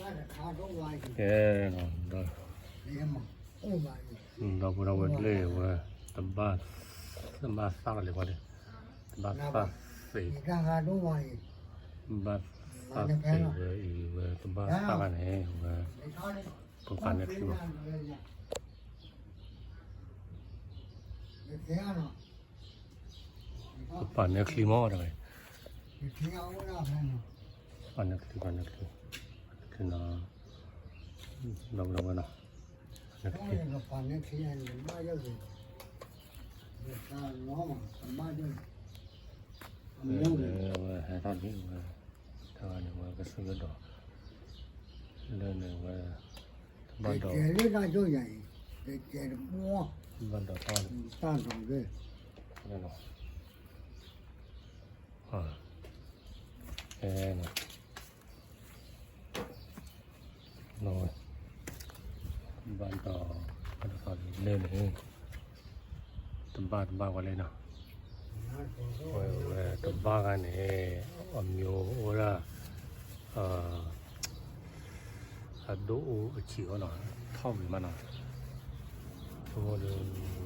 ကဲ, ဒီပုၢ်ဒီဝဲၢ်လၢဝဲ တဘၣ်, တဘၣ်သၣ်လၢၤဝဲလံ, တဘၣ်သၣ်သ့, ဘၣ်သၣ်သ့ဝဲအံၤဝဲ တဘၣ်သၣ်ဂၤန့ၣ် ဝဲ, ပပာ်န့ၢ်ချံမး, ပပာ်န့ၢ်ချံမးတဂၤ, ပာ်န့ၢ်ချံ, ပာ်န့ၢ်ချံ, ပာ်န့ၢ်ချံနီၤ, ဒီပုၢ်ဒီဝဲၢ်နီၤ, ပာ်န့ၢ်ချံ, ဝဲဟဲထီၣ်လံဝဲ, တဂၤန့ၣ်ဝဲကစၢ်ယွၤဒီး, လၢန့ၣ်ဝဲ, တဘၣ်ဒီး, တဘၣ်ဒီးတၢ်န့ၣ်, ဘၣ်ဒီး, ဘၣ်ဒီးလၢန့ၣ်, တဘၣ်တဘၣ်ဝဲလဲၣ်နီၤ, ဝဲတဘၣ်ဂၤန့ၣ်, အမံၤအိၣ်ဒၣ်, အဒိၣ်အိၣ်အဆံးအီၤနီၤ, ထီၣ်ဂ့ၤမးနီၤ, ဆိဒီး,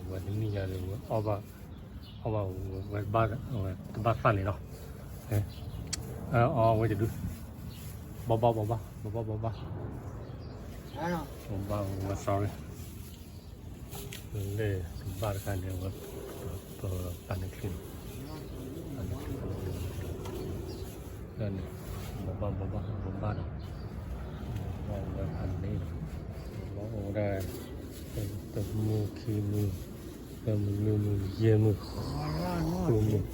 ဝဲတနံၣ်ညါဒီးဝဲအီၣ်ဘၣ်, အီၣ်ဘၣ်ဝဲ, ဝဲတဘၣ်သၣ်လံနီၤ, အီၣ်ဝဲတဒု, ဘီဘၣ်ဘီဘၣ်, ဘီဘၣ်ဘီဘၣ်, ဘီဘၣ်ဝဲ sorry လၢတဘၣ်တခါန့ၣ်ဝဲ, ပပာ်န့ၢ်ချံ, လၢန့ၣ်, ဘီဘၣ်ဘီဘၣ်ဘီဘၣ်ဒီး, ဘီဘၣ်ဝဲဖးန့ၢ်ဒီး, ဘီဘၣ်အိၣ်ဝဲဒၣ်, တမုၢ်ခံမုၢ်, သၢမုၢ်လွံၢ်မုၢ်ယဲၢ်မုၢ်, ဃုမုၢ်,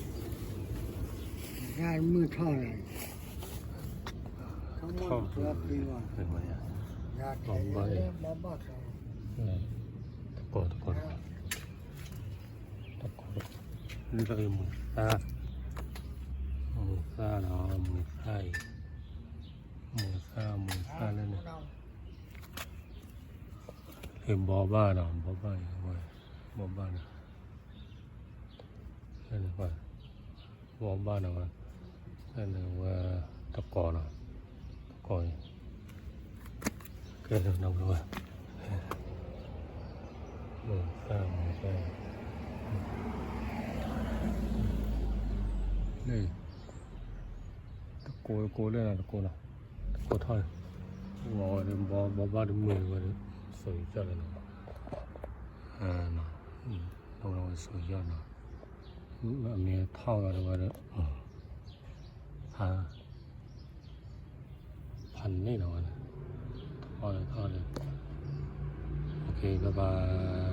မုၢ်ထီၣ်, ဘီဘၣ်, တကိးတကိး, တကိး, လၢမုၢ်သၣ်, မုၢ်သၣ်ဒီးမုၢ်သၣ်အံၤ, မုၢ်သၣ်မုၢ်သၣ်လၢန့ၣ်, လၢဘီဘၣ်ဒီးဘီဘၣ်အံၤ, ဘီဘၣ်ဒီး, လၢန့ၣ်, ဘီဘၣ်ဒီးဝဲ, လၢန့ၣ်ဝဲ, တကိးနီၤ, တကိးအံၤ, ကဲဒီးဝဲ, မုၢ်သၣ်မုၢ်သၣ်, လၢ, တကိးတကိးလၢန့ၣ်တကိးနီၤ, တကိးထီၣ်, ဝဲဘီဘၣ်တမုာ်ဝဲဒီး, စိာ်ယီၤလၢန့ၣ်, ဒီးဝဲစိာ်ယီၤနီၤ, အမ့ၢ်ထီၣ်ဝဲဒီးဝဲဒီး, ဖး, ဖးန့ၢ်နီၤဝဲန့ၣ်, ထီၣ်လၢထီၣ်လၢ, OK bye bye.